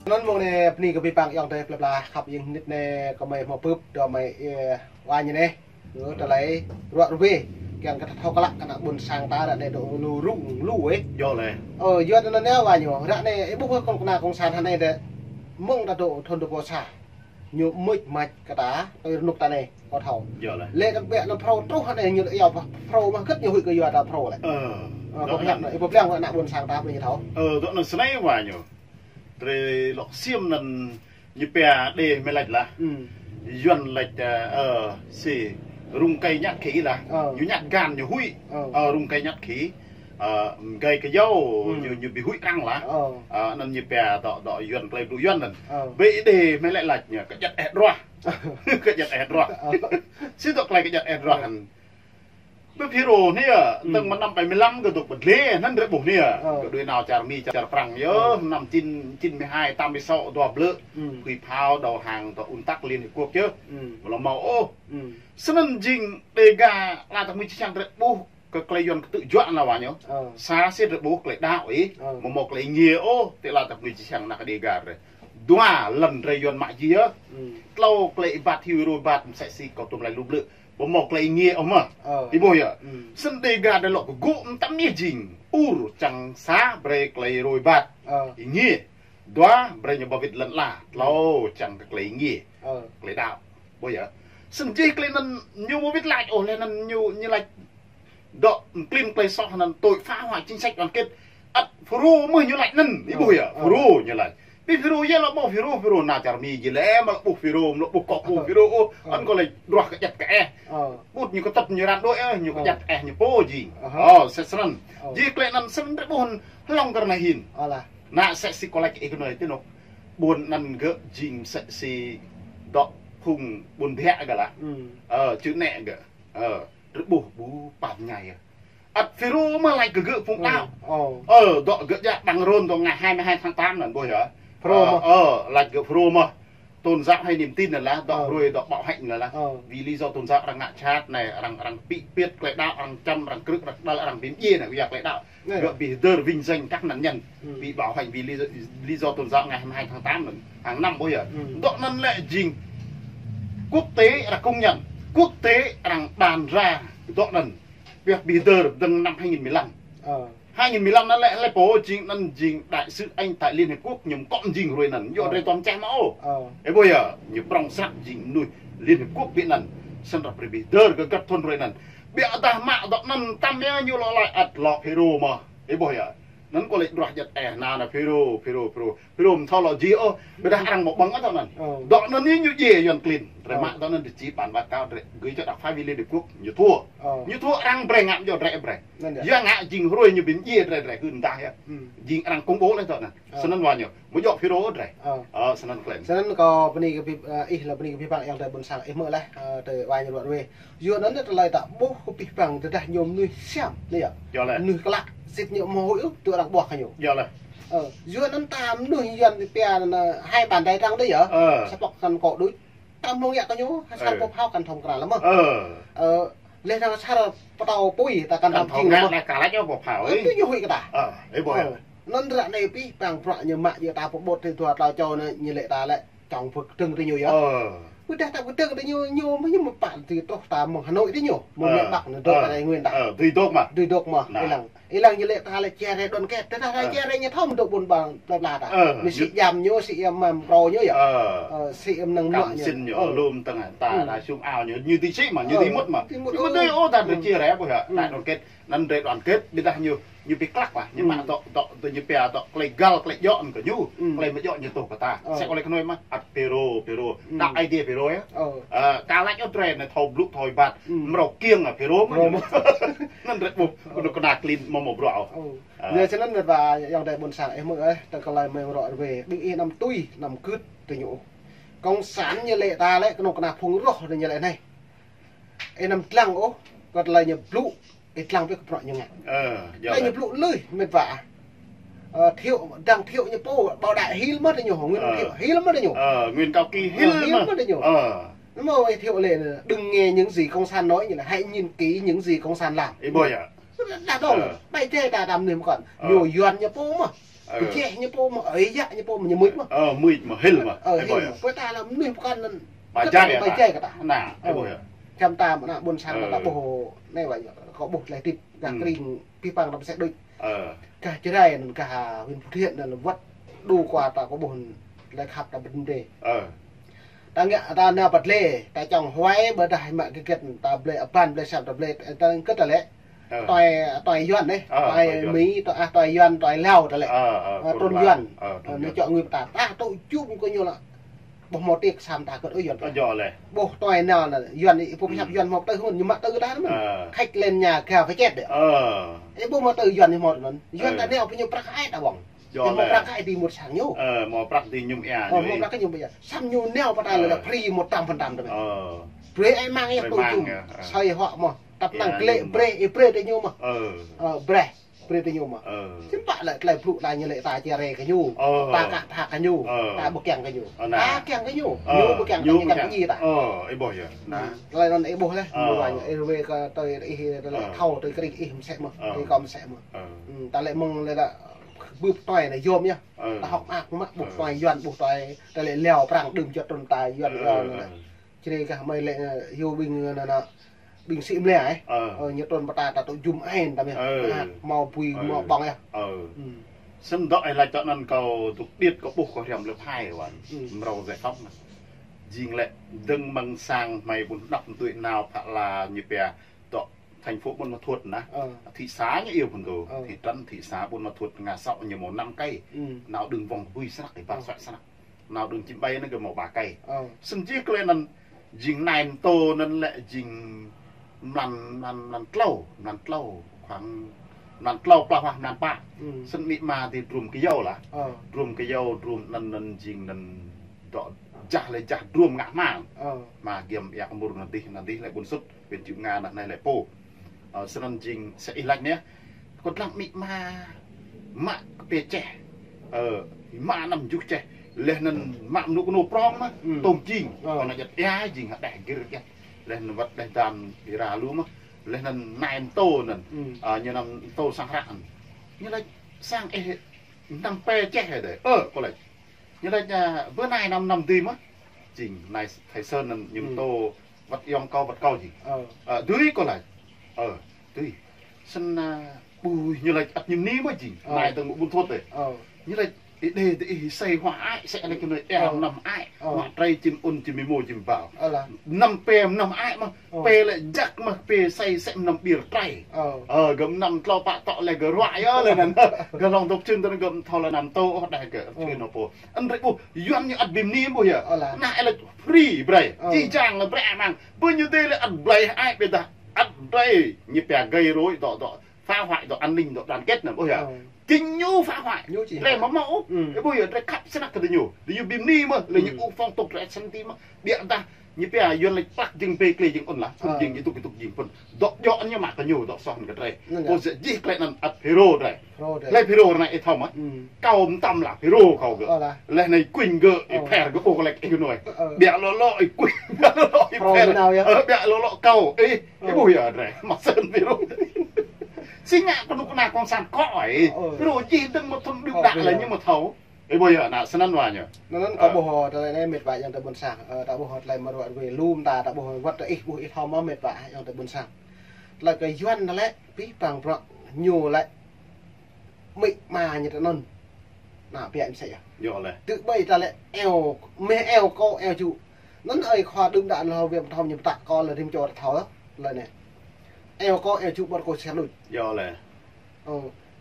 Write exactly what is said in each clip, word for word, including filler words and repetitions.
Anŭn mơ̆ng anai bơni kơ abih bang ayŏng adơi plơi pla khăp jing hnit anai kơ mơi hmâo bưp dŏ mơi, ơ, wa ñu anai. Ơ, tơlơi ruă ruê kiăng kơ ta thâo klă kơ ană ƀôn sang ta ră anai dŏ lu rŭng lu ĕh. Yơh lĕ. Ơ, yua anŭn anai wa ñu. Ră anai ih ƀuh kơ kơnuk kơna kông sản hă anai dŏ mơ̆ng ta dŏ thun dua pluh sa. Ñu mưč mač kơ ta, tui rơnŭk ta anai, kâo thâo. Yơh lĕ. Lĕ ta ƀiă anŭn phrâo truh hă anai ñu lĕ iâu phrâo mơ̆ hơget ñu huĭ kơ yua ta phrâo lĕ. Ơ, ơ, dŏ kâo pơhiăp anŭn. Ih ƀuh pliăng kơ ană ƀôn sang ta ƀu ñu thâo. Ơ, dŏ anŭn snei wa ñu. Drơi lŏ ksiêm anŭn ñu pia đe mơi lač lah. Ư. Yuan lač, ơ, ơ, si rŭng kơi ñăt khĭ lah. Ơ. Ñu ñăt gan ñu huĭ. Ơ. Ơ, rŭng kơi ñăt khĭ. Ơ, gơi kơyâo, ư, ñu, ñu ƀu huĭ arăng lah. Ơ. Ơ, anŭn ñu pia dŏ, dŏ Yuan klei blŭ Yuan anŭn. Ơ. Bĕ đe mơi lač lač ñu, kơjăt eh druah. Kơjăt eh druah. Ơ. Si dŏ klei kơjăt eh druah anŭn. Bơ FULRO anai, ư, tơ̆ng mơ̆ng năm bảy mươi lăm kơ dŏ pơdlê, anŭn drơi ƀuh anai. Ơ. Kơ đuaĭ nao čar Mi, čar Prăng, yơh, ơ, năm chín, chín mươi hai, tám mươi sáu, dua blư̆. Ư. Kơkuh pơhiăp đầu hàng, dŏ ŭn tắc Liên Hiệp Quốc yơh. Ư. Mơ̆ lŏ hmâo ôh. Ư. Snăn jing Đêga, ala tơhmưi čih čang drơi ƀuh, kơ klei Yuan kơtư̆ juă anai wa ñu. Ơ. Sa sĭt drơi ƀuh klei đaŏ ih, ơ, mơ̆ hmâo klei êngiê ôh, tơlơi ala tơhmưi čih čang ană Đêga drơi. Dua lŏn drơi Yuan mă jih yơh. Ư. Tlâo klei êbat hyu êrô êbat msĕ si kâo tŭm laĭ lu blư̆. Ƀu hmâo klei êngiê ôh mơ̆. Ơ. Ih ƀuh yơh. Ư. Snăn Đêga drơi lŏ kơ gŭ mơtam mih jing. Ur čang sa brơi klei êrô êbat. Ơ. Êngiê. Dua brơi ñu ba wĭt lŏn ala. Tlâo čang kơ klei êngiê. Ơ. Klei đaŏ. Ƀuh yơh. Snăn jih klei anŭn ñu ƀu wĭt lač ôh lĕ anŭn ñu, ñu lač dŏ klin klei soh anŭn tội phá hoại chính sách đoàn kết. Ăt FULRO mơ̆ ñu lač anŭn, ih ƀuh yơh, FULRO ñu lač. Bi FULRO yơh lŏ ƀuh FULRO, FULRO nao čar Mi jih lĕ, mơ̆ lŏ ƀuh FULRO, mơ̆ lŏ ƀuh kâo ƀuh FULRO, ôh, anŭn kâo lač druah kơjăt kơ eh. Ƀuh ñu kơtăp ñu răn đuaĭ, ơ, ñu kơjăt eh ñu pô jing. Ơ, msĕ snăn. Jih klei anŭn snăn drơi ƀuh hlŏng kơ anai hin. Ană msĕ si kâo lač kơ ih kơnơ̆ng ti anŭn. Ƀuôn anŭn gơ̆ jing msĕ si dŏ phung ƀuôn biă gơ̆ lah. Ơ, čư̆ nĕ gơ̆. Ơ. Drơi ƀuh ƀu pap ñai yơh. Ăt FULRO mơ̆ lač kơ gơ̆ phung đaŏ. Ơ, dŏ gơ̆ djă băng rôn dŏ ngày hai mươi hai tháng tám anŭn ƀuh yơh. FULRO mơ̆. Ơ, lač gơ̆ FULRO mơ̆. Tôn giáo hay niềm tin anŭn lah, dŏ hruê dŏ bảo hạnh anŭn lah. Vì lý do tôn giáo arăng ngă jhat anai, arăng, arăng pĭ piêt klei đaŏ, arăng čăm, arăng krư̆, arăng đăl, arăng bi mdjiê anai, kơyua klei đaŏ. Gơ̆ bi hơdơr vinh danh các nạn nhân bị bạo hành vì lý do, lý do tôn giáo ngày hai mươi hai tháng tám anŭn. Hàng năm ƀuh yơh. Dŏ anŭn lĕ jing quốc tế arăng công nhận, quốc tế arăng bàn ra dŏ anŭn. Pioh bi hơdơr dơ̆ng năm hai nghìn mười lăm. Hai nghìn mười lăm anŭn lĕ, lĕ pô jing anŭn jing đại sứ Anh tại Liên Hiệp Quốc ñu kŏ jing hruê anŭn. Yua drơi tơm čeh mơ̆ ôh. Ơ. Ih ƀuh yơh, ñu prŏng srăng jing mơnuih Liên Hiệp Quốc ƀiă anŭn. Snăn ră brơi bi hơdơr gơ̆ găt thun hruê anŭn. Biă dah mă dŏ anŭn tăm yơh ñu lŏ lač ăt lŏ FULRO mơ̆. Ih ƀuh yơh. Anŭn kâo lač druah kơjăt eh anăn FULRO, FULRO, FULRO. FULRO mthâo lŏ jih ôh. Ƀiădah arăng mơ̆ ƀơ̆ng ôh dŏ anŭn. Dŏ anŭn ñu djai Yuan klin. Drơi mă dŏ anŭn djai bản báo cáo drơi gửi cho đặc phái viên Liên Hiệp Quốc ñu thua. Ñu thua arăng brơi ngă yơh drơi brơi. Yua ngă jing hruê ñu bi mdjiê drơi drơi hưn dah yơh. Jing arăng công bố lĕ dŏ anŭn. Snăn wa ñu. Mơ̆ djŏ FULRO drơi. Ơ, snăn klei. Snăn kâo bơni kơ abih, ơ, ih lĕ bơni kơ abih bang ayŏng adơi ƀuôn sang ih mơ̆ lah, ơ, tơlơi wa ñu ruă ruê. Yua anŭn tơlơi ta ƀuh kơ abih bang tơdah ñu mơnuih siam, anai yơh. Yơh lĕ. Mơnuih klă, sĭt ñu mơ̆ huĭ ôh, tui arăng ƀuah kơ ñu. Yơh lĕ. Ơ, yua anŭn ta mơnuih Yuan pia anŭn, ơ, hai bàn tay trắng anai yơh. Ơ. Sa pŏk kăn kŏ đuč. Ta mơ̆ng yă kơ ñu, ha sar pô phao kăn thâo krăn lĕ mơ̆. Ơ. Ơ, lĕ ta sar pơtâo apui, ta kăn thâo jing lĕ mơ̆. Kăn thâo ngă, kăn lač ôh pô phao, ơ, ih. Tui ñu huĭ kơ ta. Ơ, ih ƀuh yơh. Anŭn ră anai abih bang bruă ñu mă yơh ta pơƀut ti dua tlâo čô anai ñu lĕ ta lĕ. Čŏng pơkơdơ̆ng tơ ñu yơh. Ơ. Ƀiădah ta pơkơdơ̆ng tơ ñu, ñu mơ̆ ñu mơ̆ pă tơ truh ta mơ̆ng Hà Nội tơ ñu. Mơ̆ng miền Bắc anai dŏ ta Tây Nguyên ta. Ơ, dưi dŏ mơ̆. Dưi dŏ mơ̆. Ih lăng. Ih lăng ñu lĕ ta lĕ chia rẽ đoàn kết. Tơdah chia rẽ ñu thâo mơ̆ dŏ ƀôn ƀang plơi pla ta. Ơ, ñu sĭ jam ñu, sĭ yăm măm pro ñu yơh. Ơ. Ơ, sĭ yăm năng mă ñu. Kăm sĭn ñu, ơ, lŏm tơngan ta, ta sum ao ñu, ñu dưi sĭ mơ̆, ñu dưi mŭt mơ̆. Dưi mŭt ôh. Ñu dưi ôh ta dưi chia rẽ ƀuh yơh. Ơ. Đại đoàn kết. Anăn drơi đoàn kết, ƀiădah ñu, ñu bi klăk lah, ñu mă dŏ, dŏ, dŏ ñu pia dŏ, klei găl, klei djŏ kơ ñu, klei mơ̆ djŏ ñu tuh kơ ta. Ơ. Msĕ kâo laĭ kơ anai mơ̆, ăt FULRO, FULRO. Đaŏ Aê Diê FULRO yơh. Ơ. Ơ, kâo lač ôh drơi anai thâo blŭ thâo êbat, mrâo kiăng FULRO mơ̆. FULRO mơ̆. Anăn drơi ƀuh, kơnuk kơna klin mơ̆ mơ̆ bruă ôh. Ơ. Ơ. Yua snăn anai wa ayŏng adơi ƀuôn sang ih mơ̆ ơ, tơlơi kơ lĕ mơ̆ ruă ruê, ƀing ih anăm tui, anăm gưt tơ ñu. Cộng sản ñu lĕ ta lĕ, kơnuk kơna phung roh ñu lĕ anai. Ih anăm dlăng ôh, kơ tơlơi ñu blŭ, ih dlăng ƀiă kơ bruă ñu ngă. Ơ, yơh. Tơlơi ñu blŭ lui, mĕt wa. Ơ, Thiệu, Đặng Thiệu ñu pô, Bảo Đại hil mơ̆ tơ ñu, Nguyễn Thiệu hil mơ̆ tơ ñu. Ơ, Nguyễn Cao Kỳ hil mơ̆ tơ ñu. Ơ. Anŭn mơ̆ Thiệu lĕ, đừng nghe những gì cộng sản nói, ñu lĕ hãy nhìn kỹ những gì cộng sản làm. Ih ƀuh yơh. Dah dŏng, ƀai djai ta đăm nêm kŏn. Ơ. Ñu Yuan ñu pô mơ̆. Ơ. Pơjeh ñu pô mơ̆, ơi yă ñu pô mơ̆ ñu mưč mơ̆. Ơ, mưč mơ̆, hil mơ̆. Ơ, hil mơ̆. Pơ ta lăm mnuih pơkŏn anŭn. Ba jai kơ ta. Ba jai kơ ta. Anŭn, ơ, ih ƀuh yơh. Čăm ta mơ̆ ană ƀôn sang ta ƀuh anai wă, kâo ƀuh tơlơi hơdip gah Kring pih pang ta pơsĕ đôč. Ơ. Gah Jrai anŭn, gah huyện Phú Thiện anŭn wơ̆t đu kơ ta kâo ƀuh tơlơi khăp ta bơdơ̆ng đê. Ơ. Ta ngă ta nao pơ tơlơi, ta čŏng huai ƀơdah mă kơ gĕt ta blơi aban blơi sam ta blơi, ta kơ ta lĕ. Ơ. Tuai, tuai Yuan anai, ơ, tuai Yuan. Tuai Mi, tuai, ah, tuai Yuan, tuai Lao ta lĕ. Ơ, ơ, ơ, trŭn Yuan. Ơ, trŭn Yuan. Ñu čŏk ngui pơtă. Ta tŭ jum kơ ñu lă. Ƀuh mơ̆ tĕk sam ta kơ ơi Yuan. Ơ, yơh lĕ. Ƀuh tuai nao lă, Yuan ih ƀuh pơhiăp Yuan mơ̆ tơ hơ̆n, ñu mă tơ ta mơ̆n. Ơ. Khač lên nhà gà phải chết đê. Ơ. Ih ƀuh mơ̆ tơ Yuan ih mơ̆ mơ̆n. Yuan ta nao pơ ñu prăk ai ta ƀơ̆ng. Yơh lĕ. Ih mơ̆ prăk ai ti mŭt sang ñu. Ơ, mơ̆ prăk ti ñu ia. Ơ, mơ̆ prăk ti ñu ia. Sam ñu nao pơtă lĕ free một trăm phần trăm tơ mơ̆n. Ơ. Brơi ai mang ia pơjum. Brơi mang ia. Ơ. Soi hŏk mơ̆. Tăp năng glĕ brơi, ih brơi tơ ñu mơ̆. Ơ. Ơ, brơi. Brơi tơ ñu mơ̆. Ơ. Čim pă lĕ tơlơi blŭ ta ñu lĕ ta či rai kơ ñu. Ơ. Ta kă tha kơ ñu. Ơ. Ta ƀu kiăng kơ ñu. Ơ, anŭn. Ta kiăng kơ ñu. Ơ. Ñu ƀu kiăng kơ ñu, kiăng kơ ñu ta. Ơ, ih ƀuh yơh. Anŭn. Tơlơi anŭn ih ƀuh lĕ. Ơ. Mơ̆ wă ñu ih wê kơ tơlơi ih lĕ thâo tơlơi Kring ih mơsĕ mơ̆. Ơ. Tơlơi kâo mơsĕ mơ̆. Ơ. Ơ, ta lĕ mơ̆ng lĕ ta ƀuh tuai anai yôm yơh. Ơ. Ta hŏk mơak mơ̆ ƀuh tuai Yuan ƀuh tuai. Ta lĕ Lao Prang đưm čŏt trŭn ta Yuan. Ơ, Yuan ơ. Čơđai gah mơi lĕ, ơ, hiu ƀing, ơ, anŭn, anŭn, ƀing sĭ mlĕ, ơ. Ơ. Ơ, ñu trŭn pơtă ta tŭ jum ai ta mơ̆n. Ơ. Anŭn, mơ̆ bui, ơ, mơ̆ ƀơ̆ng yơh. Ơ. Sĭt dŏ ih laĭ čŏk anŭn kâo dŏ điêt kâo ƀuh kâo hriăm lơp hai wăn. Mrâo giải phóng anŭn. Jing lĕ dơ̆ng mơ̆ng sang hmei ƀun đăp tui nao phă la ñu pia dŏ thành phố Buôn Ma Thuột anŭn. Ơ. Thị xã ñu iâu phŭn kâo. Ơ. Thị trấn, thị xã Buôn Ma Thuột ngă sŏ ñu mơ̆ năm cây. Nao đơ̆ng wŏng bui snăk, ih ƀă sŏ snăk. Nao đơ̆ng čim ƀai anŭn kơ mơ̆ ba cây. Ơ. Sĭt jih kơ lĕ anŭn jing nai mơtô anŭn lĕ jing mlan, mlan, mlan tlâo, mlan tlâo, khoảng mlan tlâo plah wah mlan pă. Sĭt mĭ ma ti drôm kơyâo lah. Ơ. Drôm kơyâo, drôm anŭn, anŭn jing anŭn dŏ jah lĕ jah drôm ngă hmang. Ơ. Ma giăm ia kơ mur anŭn dih, anŭn dih lĕ ƀun sut. Bên Čư̆ Nga anŭn anai lĕ pô. Ơ, sĭt anŭn jing sa ih laĭ anai. Kâo lăng mĭ ma, mă kơ pê čeh. Ơ, mă năm juh čeh. Leh anŭn mă mơnŭ kơnô prong mơ̆, tôm jing. Ơ. Kâo anŭn jăt ia jing hă đeh gir jăt. Leh anŭn wơ̆t đeh dan ira lu mơ̆. Leh anŭn nai mơtô anŭn. Ơ, ñu năm mơtô sang hră anŭn. Ñu laĭ sang ih năm pê čeh đê. Ơ, kâo laĭ. Ñu laĭ, ơ, bơ nai năm năm dih mơ̆. Jing, nai Thái Sơn anŭn ñu mơtô wơ̆t yŏng kâo wơ̆t kâo jing. Ơ. Ơ, dui kâo laĭ. Ơ, dui. Sĭt, ơ, ƀuh ñu laĭ ăt ñu ni mơ̆ jing. Ơ. Nai tơ̆ng mơ̆ ƀun thuôt đê. Ơ. Ñu laĭ, ih đê, ih sai hua ai, sai anai kơ noi, ơ, năm ai. Ơ. Hua trei čim un čim mô čim bao. Ơ lah. Năm pê năm ai mơ̆. Ơ. Pê lĕ jăk mơ̆ pê sai sĕ mơnăm ƀiêl trei. Ơ. Ơ, gơ̆m năm tlâo pă tŏ lĕ gơ̆ ruă yơh lĕ anŭn. Gơ̆ hlŏng dŏ čưn tơnăn gơ̆m thâo lĕ năm tô ôh đah gơ̆ čưn ôh pô. Anŭn rĕ ƀuh, Yuan ñu ăt bim ni ƀuh yơh. Ơ lah. Anai lĕ free brơi. Ơ. Či jang lĕ brơi amăng. Ƀu ñu dê lĕ ăt blơi ai ƀiădah ăt blơi. Ñu pia gây rối dŏ dŏ. Phá hoại dŏ an ninh dŏ đoàn kết anŭn ƀuh yơh. Ơ. Jing ñu phá hoại. Ñu či. Drei mơ̆ mơ̆ ôh. Ih ƀuh yơh, drei khăp snăk kơ diñu. Diñu bim ni mơ̆, leh ñu ƀu phong tục drei săn ti mơ̆. Ƀiădah ñu pia Yuan laĭ prăk jing bê klê jing un lah. Phŭn jing ih tŭk ih tŭk jing phŭn. Dŏ djŏ ñu mă kơ ñu, dŏ soh kơ drei. Pô jĕ jih klĕ anŭn ăt FULRO drei. FULRO drei. Klĕ FULRO anai ih thâo mơ̆. Kâo mơtam lah FULRO kâo gơ̆. Ơ lah. Leh anai kuing gơ̆, ih pher gơ̆ ƀuh klĕ ih kơ noi. Ơ. Ƀiă lŏ lŏ ih kuing, ƀiă lŏ lŏ ih pher. Ơ, ƀiă lŏ lŏ kâo. Ih, ih ƀuh yơh drei. Mă săn FULRO. Si ngă kơnuk kơna cộng sản kŏ ih. Ơ. FULRO jih dơ̆ng mơ̆ thŭn đưm đă lĕ ñu mơ̆ thâo. Ih ƀuh yơh, anŭn sĭt anŭn wă ñu. Anŭn kâo ƀuh tơlơi anai mĕt wa ayŏng adơi ƀôn sang. Ơ, ta ƀuh tơlơi mơruă wê lum ta, ta ƀuh wơ̆t tơ ih ƀuh ih thâo mơ̆ mĕt wa ayŏng adơi ƀôn sang. Tơlơi kơ Yuan ta lĕ, pih pang prăk ñu lĕ. Mĭ ma ñu tơnăn. Anŭn, biă msĕ yơh. Yơh lĕ. Tơ ƀai ta lĕ, eo, mĕ eo kâo, eo ču. Anŭn ơi khua đưm đă anŭn hơwem thâo ñu pơtă kâo lĕ rĭm čô ta thâo, lĕ anai. Eo kâo, eo ču ƀơ̆t kâo sel đuč. Yơh lĕ. Ơ,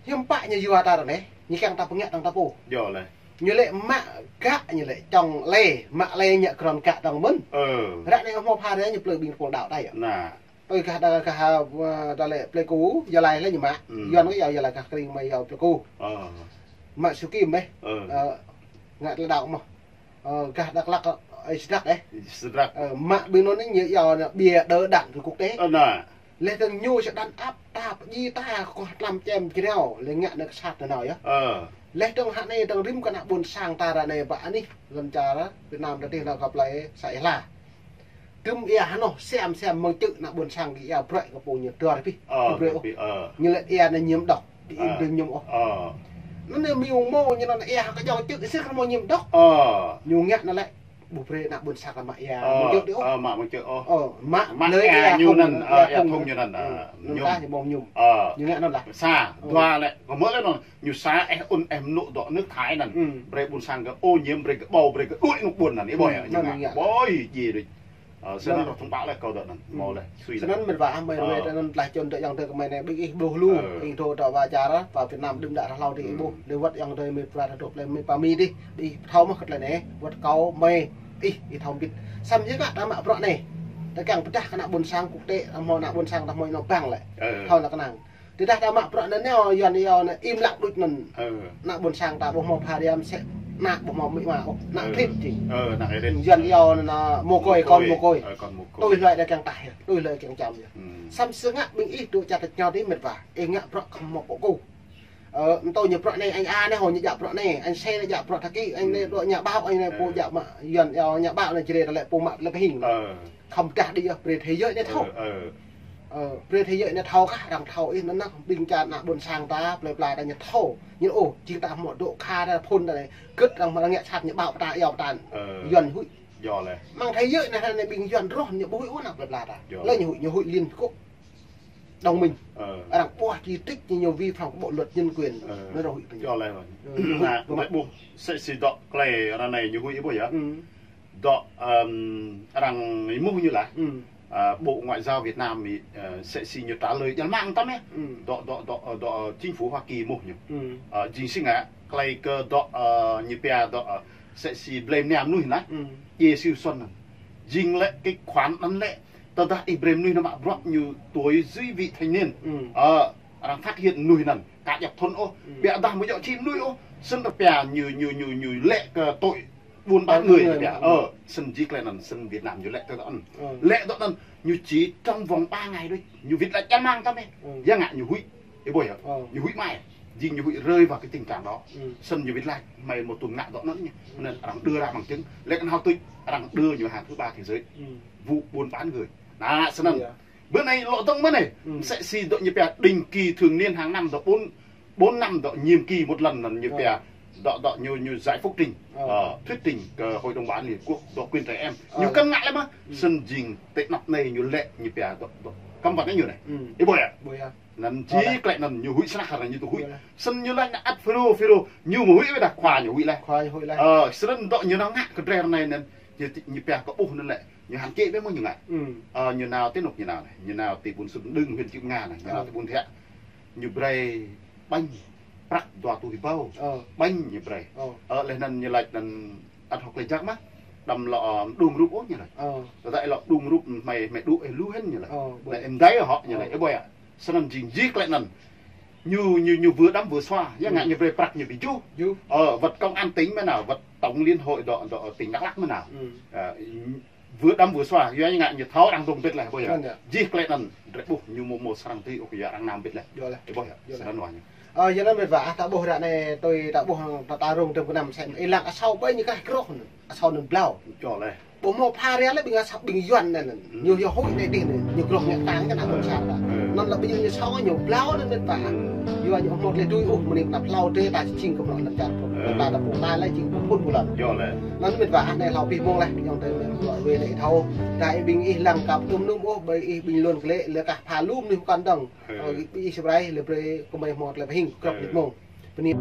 hiư̆m pă ñu yua ta ră anai, ñu kiăng ta pơngă dơ̆ng ta pô. Yơh lĕ. Ñu lĕ mă gă ñu lĕ čŏng lĕ, mă lĕ ñu krăn gă dơ̆ng mơ̆n. Ơ. Ră anai hmâo pha ră ñu plơi ƀing pô đaŏ ta yơh. Anŭn. Tui gah đa gah, ơ, đa lĕ Plei Ku, Gia Lai lĕ ñu mă. Yuan kơ yua Gia Lai gah Kring mă yua Plei Ku. Ơ. Mă Su Kim mơ̆. Ơ. Ơ, ngă tơlơi đaŏ mơ̆. Ơ, gah Dak Lak, ơ, Sdrak ơ. Sdrak. Ơ, mă ƀing anŭn ñu yua anŭn bia đỡ đạn kơ quốc tế. Ơ, anŭn. Leh dơ̆ng ñu sơđăn ăp ta pơji ta kơ tlam čem jrao, leh ngă anŭn kơ sat anŭn yơh. Ơ. Leh dơ̆ng hă anai dơ̆ng rĭm kơ ană ƀôn sang ta ră anai ƀă anih, lăm čar Việt Nam ta tih anŭn kơ plơi sa ih la. Tơm ia hơnŏ sem sem mơ̆ng čư̆ ană ƀôn sang kơ ia brơi kơ pô ñu dơr pih. Ơ, brơi ôh. Ñu lĕ ia anai ñiêm đŏk. Di im dơ̆ng ñiêm ôh. Ơ. Anŭn anai mơ̆ng mơ̆ng ñu anŭn ia kơ jong čư̆ sĭt kơ mơ̆ng ñu dŏ. Ơ. Ñu ngă anŭn lĕ. Ƀu brơi ană ƀôn sang ta mă ia. Ơ, mơ̆ng čư̆ đôč ôh. Ơ, mă. Ơ, mă mă ia ia ñu anŭn, ơ, ia phung ñu anŭn, ơ, anŭn ñu. Ñu ngă anŭn lah. Sa, dua lĕ, kơ mơ̆ lĕ anŭn, ñu sa ĕh un ĕh mơnŭ dŏ nước Thái anŭn. Brơi ƀôn sang kơ ô nhiễm, brơi kơ ƀâo, brơi kơ đuaĭ anŭn ƀôn anŭn, ih ƀuh yơh, ñu ngă. Ƀơi, djai đôč. Ơ, sĭt anŭn rŏ thông báo lĕ kâo dŏ anŭn, mơ̆ lĕ, sui lĕ. Sĭt anŭn mĕt wa, mơi rơwe tơ anŭn tlaih čun tơ yang tơ kơ mơi anai ƀing ih ƀuh lu, ih thâo tơ wa čar, wa Việt Nam đưm đă ră hlâo dih ih ƀuh, lĕ wơ̆t yang tơ mơi pơra tơ dŏ lĕ mơi pơmĭn dih, ƀing ih thâo mơ̆ kơ tơlơi anai, wơ̆t kâo mơi, ih, ih thâo mĭn. Samơ̆ yơh ngă ta mă bruă anai. Ta kiăng pơdah kơ ană ƀôn sang quốc tế, mơ̆ ană ƀôn sang ta mơ̆ anŏ bang lĕ. Thâo anŭn kơnang. Tơdah ta mă bruă anŭn nao, Yuan iâu anŭn im lặng đôč anŭn. Ană ƀôn sang ta ƀu hmâo pha rơmang sĕ, ană ƀu hmâo mĭ ma ôh, ană klĭt jing. Yuan iâu anŭn mồ côi, con mồ côi. Tui hlơi đa kiăng tah yơh, tui hlơi kiăng čăm yơh. Samơ̆ sĭt ngă ƀing ih dŏ čar ta čơñao dih mĕt wa, ih ngă bruă khŏm hmâo pô kơ. Ơ, anŭn tơ ñu bruă anai, anh A anai hŏ ñu djă bruă anai, anh C anai djă bruă tha ki, anh anai dŏ nhà báo, anh anai pô djă mă, Yuan iâu nhà báo anai jrê ta lĕ pô mă lĕ pơhing. Khŏm pơdah đĭ yơh, brơi thế giới anai thâo. Ơ, brơi thế giới anai thâo kah, arăng thâo ih anŭn anŭn, ƀing čar ană ƀôn sang ta, plơi pla ta ñu thâo. Ñu ôh, jing ta hmâo dŏ kha ta phun ta anai, gĭt arăng mă arăng ngă sat ñu ƀâo ta, iâu ta. Yuan huĭ. Mơ̆ng thế giới anai, anai ƀing Yuan rŏh ñu ƀu huĭ ôh ană plơi pla ta. Lĕ ñu huĭ, ñu huĭ Liên Hợp Quốc. Đồng minh. Arăng ƀuah chỉ trích ñu, ñu vi phạm bộ luật nhân quyền. Anŭn rŏh huĭ ƀing ñu. Anai, ƀuh, sĕ si dŏ tơlơi ră anai ñu huĭ ƀuh yơh. Dŏ, ơm, arăng ih ƀuh ñu lah. Ơ, Bộ Ngoại giao Việt Nam ih, ơ, sĕ si ñu trả lời djăl mơ̆ng tăm yơh. Dŏ, dŏ, dŏ, ơ, dŏ, ơ, chính phủ Hoa Kỳ ƀuh ñu. Ơ, jing sĭt ngă, tơlơi kơ dŏ, ơ, ñu pia dŏ, ơ, sĕ si blame anai mơnuih anŭn. Djai Siu Suôn anŭn. Jing lĕ cái khoản anŭn lĕ, tơdah ih brơi mơnuih anŭn mă bruă ñu tuổi dưới vị thành niên. Ơ, arăng phát hiện mơnuih anŭn, ka djŏp thun ôh. Biădah mơ̆ djŏ či mơnuih ôh. Sĭt rơpia ñu, ñu, ñu, ñu lĕ kơ tội buôn bán người ñu pia. Ơ, sĭt jing tơlơi anŭn, sĭt Việt Nam ñu lĕ tơ anŭn. Lĕ tơ anŭn, ñu chỉ trong vòng ba ngày đôč. Ñu wĭt laih čăm mơ̆ng tăm yơh. Yơh ngă ñu huĭ. Ih ƀuh yơh. Ñu huĭ mơ̆. Jing ñu huĭ rơi vào cái tình trạng đó. Sĭt ñu wĭt laih, mơi mơ̆ tŭ ngă dŏ anŭn ñu. Anŭn arăng đưa ra bằng chứng. Lĕ kơ anŭn hơt tui, arăng đưa ñu hàng thứ ba thế giới. Vụ buôn bán người. Anŭn, sĭt anŭn. Bơ anai lŏ dŏng mơ̆n anai. Sĕ si dŏ ñu pia định kỳ thường niên hàng năm dŏ bốn, bốn năm dŏ nhiệm kỳ một lần anŭn ñu pia. Dŏ, dŏ ñu, ñu giải phúc trình. Ơ, thuyết trình kơ Hội đồng Bảo an Liên Hợp Quốc, dŏ quyền trẻ em. Ñu kăn ngă lĕ mơ̆. Sĭt jing tơ anăp anai ñu lĕ ñu pia dŏ, dŏ cấm vận anai ñu anai. Ih ƀuh yơh. Anŭn jing tơlơi anŭn ñu huĭ sĭt anŭn ñu tŭ huĭ. Sĭt ñu laĭ anŭn ăt Phêrô, Phêrô. Ñu mơ̆ huĭ ƀôdah khua ñu huĭ laih. Khua ñu huĭ laih. Ơ, sĭt dŏ ñu năng ngă kơ drơi anai anŭn. Ñu, ñu pia kơ ƀuh anŭn lĕ. Ñu hăn čĕ ƀĕ mơ̆ ñu ngă. Ơ, ñu nao tơ anŭn ñu nao anai. Ñu nao tơ ƀuôn Sŭt Mơđưng, huyện Cư M'gar anai. Ñu nao tơ ƀuôn Thiă. Ñu brơi ƀañ prăk dua rơtuh rơbâo. Ƀañ ñu brơi. Ơ, laih anŭn ñu laĭ anŭn ăt hŏk lĕ jak mơ̆. Đăm lŏ, ơ, đung rup ôh ñu laĭ. Tơdah lŏ đung rup mơi, mơi đuaĭ ih lu hĭn ñu laĭ. Laih em dai hŏ ñu laĭ. Ih ƀuh yơh. Sĭt anŭn jing jih tơlơi anŭn. Ñu, ñu, ñu vừa đấm vừa xoa, yơh ngă ñu brơi prăk ñu ƀu juh. Ơ, wơ̆t công an tỉnh mơ̆ nao, wơ̆t tổng liên hội dŏ, dŏ tỉnh Đắk Lắk mơ̆ nao. Ơ, vừa đấm vừa xoa, yơh ngă ñu thâo arăng dŏng ƀĭt laih, ƀuh yơh. Jih tơlơi anŭn, drơi ƀuh ñu mơ̆ mơ̆ srăng tui ôh yơh arăng nao ƀĭt laih. Ƀuh yơh. Sĭt anŭn wa ñu. Ơ, yơh anŭn mĕt wa, ta ƀuh ră anai, tui ta ƀuh ta, ta rông tơm kơnăm sem, ih lăng asâo ƀơi ñu kah krŏh anŭn, asâo anŭn blâo. Ƀu hmâo pha rơmang lĕ ƀing asâo ƀing Yuan anŭn. Ñu yơh huĭ anai dih anŭn. Ñu krŏh ngă tang kơ ană ƀôn sang ta. Anŭn lĕ ƀing ñu asâo ñu blâo anŭn mĕt wa. Yua ñu hmâo tơlơi tui ôh mơ̆ng anăp hlâo tơ ta jing kơ mơ̆ng anăp čar pô. Ta ta pô ta lĕ jing pô phun pô lăn. Anŭn mĕt wa anai hlâo pih mông laih. Yơh tơ mĕt wa wơ̆t lĕ thâo. Ta ih ƀing ih lăng kơ tŭm nŭm ôh ƀơi ih ƀing lŏn klĕ lĕ kah pha lŭm anai kăn dŏng. Ơ, ih ƀing ih Sibrai lĕ brơi kơ mơi hmâo tơlơi pơhing krăp ƀĭt mông. Bơni.